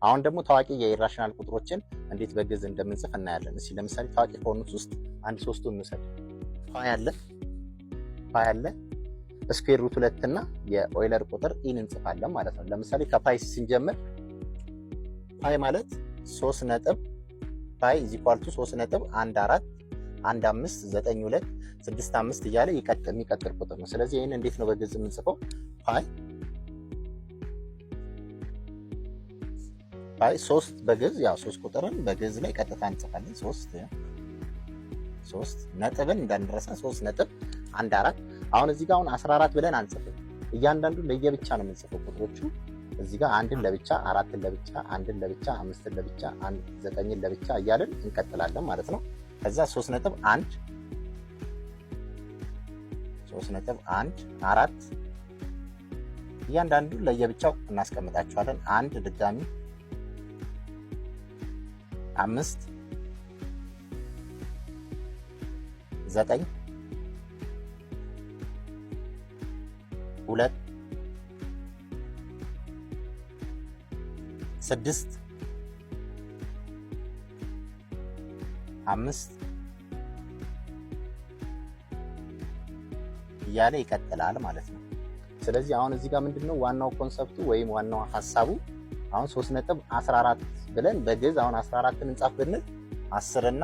አሁን ደግሞ ታዋቂ የ irrational ቁጥሮችን እንዴት በግዕዝ እንደምንጽፍ እናያለን። እስኪ ለምሳሌ ታዋቂ ከሆኑት ውስጥ አንድ ሶስቱን እንውሰድ። pi አለ፣ pi አለ፣ square root ሁለት እና የ Euler ቁጥር e ን እንጽፋለን ማለት ነው። ለምሳሌ ከ pi ስንጀምር pi ማለት 3 ነጥብ pi is equal to 3.14159265 እያለ የሚቀጥል ቁጥር ነው። ስለዚህ ይህን እንዴት ነው በግዕዝ የምንጽፈው? Pi ሶስት በግዕዝ ያው ሶስት ቁጥርን በግዕዝ ላይ ቀጥታ እንጽፋለን። ሶስት ሶስት ነጥብን እንዳንረሳ 3.14። አሁን እዚህ ጋር አሁን 14 ብለን አንጽፍም። እያንዳንዱ ለየብቻ ነው የምንጽፈው ቁጥሮቹ። እዚህ ጋር አንድን ለብቻ፣ አራትን ለብቻ፣ አንድን ለብቻ፣ አምስትን ለብቻ፣ ዘጠኝን ለብቻ እያልን እንቀጥላለን ማለት ነው። ከዛ 3.1 3.14 እያንዳንዱ ለየብቻው እናስቀምጣቸዋለን። አንድ ድጋሚ አምስት ዘጠኝ ሁለት ስድስት አምስት እያለ ይቀጥላል ማለት ነው። ስለዚህ አሁን እዚህ ጋር ምንድነው ዋናው concept ኡ ወይም ዋናው ሀሳቡ አሁን 3.14 ብለን በግዕዝ አሁን 14ን እንጻፍ ብንል 10 እና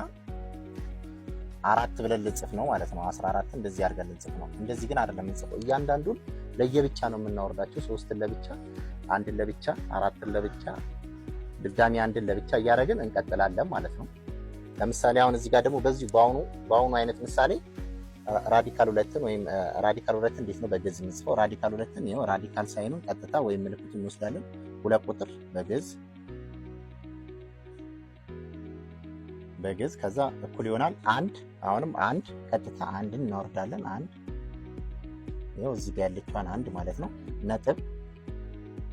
አራት ብለን ልንጽፍ ነው ማለት ነው። 14 እንደዚህ አድርገን ልንጽፍ ነው። እንደዚህ ግን አይደለም የምንጽፈው። እያንዳንዱን ለየብቻ ነው የምናወርዳቸው። ሶስትን ለብቻ፣ አንድን ለብቻ፣ አራትን ለብቻ፣ ድጋሚ አንድን ለብቻ እያደረግን እንቀጥላለን ማለት ነው። ለምሳሌ አሁን እዚህ ጋር ደግሞ በዚሁ በአሁኑ አይነት ምሳሌ radical ሁለትን ወይም radical ሁለትን እንዴት ነው በግዕዝ የምንጽፈው? Radical ሁለትን ይኸው radical sign ኡን ቀጥታ ወይም ምልክቱን እንወስዳለን። ሁለት ቁጥር በግዕዝ ከዛ እኩል ይሆናል አንድ። አሁንም አንድ ቀጥታ አንድን እናወርዳለን። አንድ ይኸው እዚህ ጋር ያለችዋን አንድ ማለት ነው። ነጥብ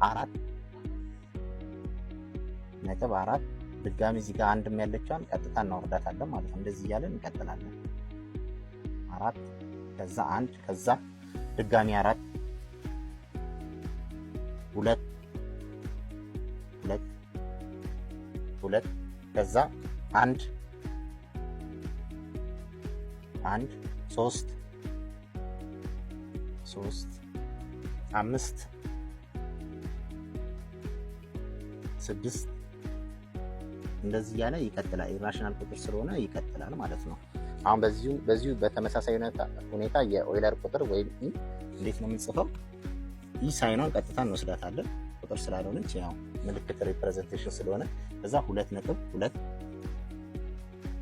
አራት ነጥብ አራት ድጋሚ እዚህ ጋር አንድም ያለችዋን ቀጥታ እናወርዳታለን ማለት ነው። እንደዚህ እያለን እንቀጥላለን። አራት ከዛ አንድ ከዛ ድጋሚ አራት ሁለት ሁለት ሁለት ከዛ አንድ አንድ ሶስት ሶስት አምስት ስድስት እንደዚህ እያለ ይቀጥላል። Irrational ቁጥር ስለሆነ ይቀጥላል ማለት ነው። አሁን በዚሁ በተመሳሳይ ሁኔታ የ Euler ቁጥር ወይም e እንዴት ነው የምንጽፈው? E sign ኗን ቀጥታ እንወስዳታለን። ቁጥር ስላልሆነች ያው ምልክት representation ስለሆነ ከዛ ሁለት ነጥብ ሁለት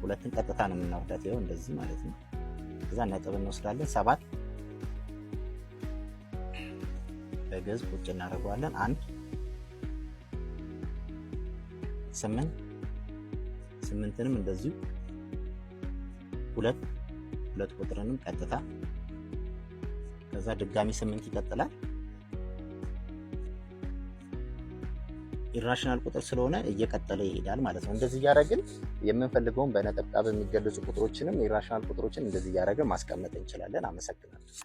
ሁለትን ቀጥታ ነው የምናወርዳት፣ ይኸው እንደዚህ ማለት ነው። ከዛ ነጥብ እንወስዳለን። ሰባት በግዕዝ ቁጭ እናደርገዋለን። አንድ ስምንት ስምንትንም እንደዚሁ ሁለት ሁለት ቁጥርንም ቀጥታ ከዛ ድጋሚ ስምንት ይቀጥላል። Irrational ቁጥር ስለሆነ እየቀጠለ ይሄዳል ማለት ነው። እንደዚህ እያደረግን የምንፈልገውን በነጠብጣብ የሚገለጹ ቁጥሮችንም irrational ቁጥሮችን እንደዚህ እያደረግን ማስቀመጥ እንችላለን። አመሰግናለሁ።